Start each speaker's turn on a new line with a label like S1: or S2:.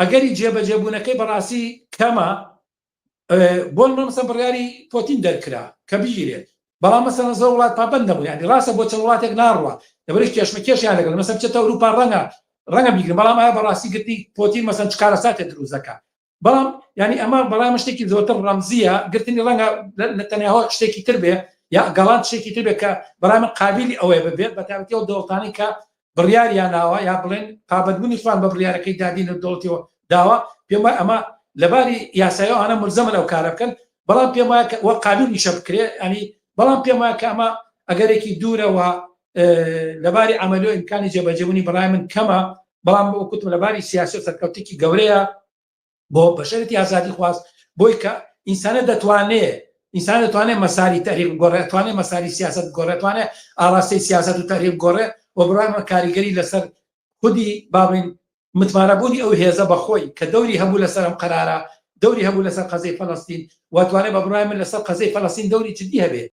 S1: ئەگەری جێبەجێبوونەکەی بەڕاستی کەمە. بۆ نمونە مەسەن بڕیاری پۆتین دەرکرا کە بگیرێت، بەڵام مەسەن زۆر وڵات پابند نەبوون، یعنی ڕاستە بۆ چەند وڵاتێک ناڕوا لەبەرش کێشمە کێشیان لەگەڵ مەسەن بچێتە ئەوروپا ڕەنگە ڕەنگە بیگرن، بەڵام ئایا بەڕاستی گرتنی پۆتین مەسەن چ کارەساتێک دروست دەکات؟ بەڵام یعنی ئەمە بەڵام شتێکی زۆرتر ڕەمزیە گرتنی، ڕەنگە نەتەنیاهۆ شتێکی تر بێ یا گەڵان شتێکی تر بێ کە بەڕای من قابلی ئەوەیە ببێت، بە تایبەتی ئەو دەوڵەتانەی کە بڕیاریان ناوە یا بڵێن پابەندبوونی خۆیان بە بڕیارەکەی دادی نێودەوڵەتیەوە داوە. پێم وایە ئەمە لەباری یاساییەوە ئەوانە ملزەمن ئەو کارە بکەن، بەڵام پێم وایە کە وە قابلیشە بکرێ، ینی بەڵام پێم وایە کە ئەمە ئەگەرێکی دوورەوە لەباری عەمەلی ئیمکانی جێبەجێبوونی بەڕای من کەمە. بەڵام وەکو وتم لەباری سیاسی و سەرکەوتێکی گەورەیە بۆ بەشەرەتی ئازادی خواست، بۆی کە ئینسانە دەتوانێ ئینسان دەتوانێت مەساری تاریخ بگۆڕێت، توانێت مەساری سیاست بگۆڕێت، توانێت ئاراستەی سیاست و تاریخ بگۆڕێ و بڕای من کاریگەری لەسەر خودی بابین متمانەبوونی ئەو هێزە بەخۆی کە دەوری هەبوو لەسەر ئەم قەرارە، دەوری هەبوو لەسەر قەزەی فەلەستین و توانێت بە بڕای من لەسەر قەزەی فەلەستین دەوری جدی هەبێ.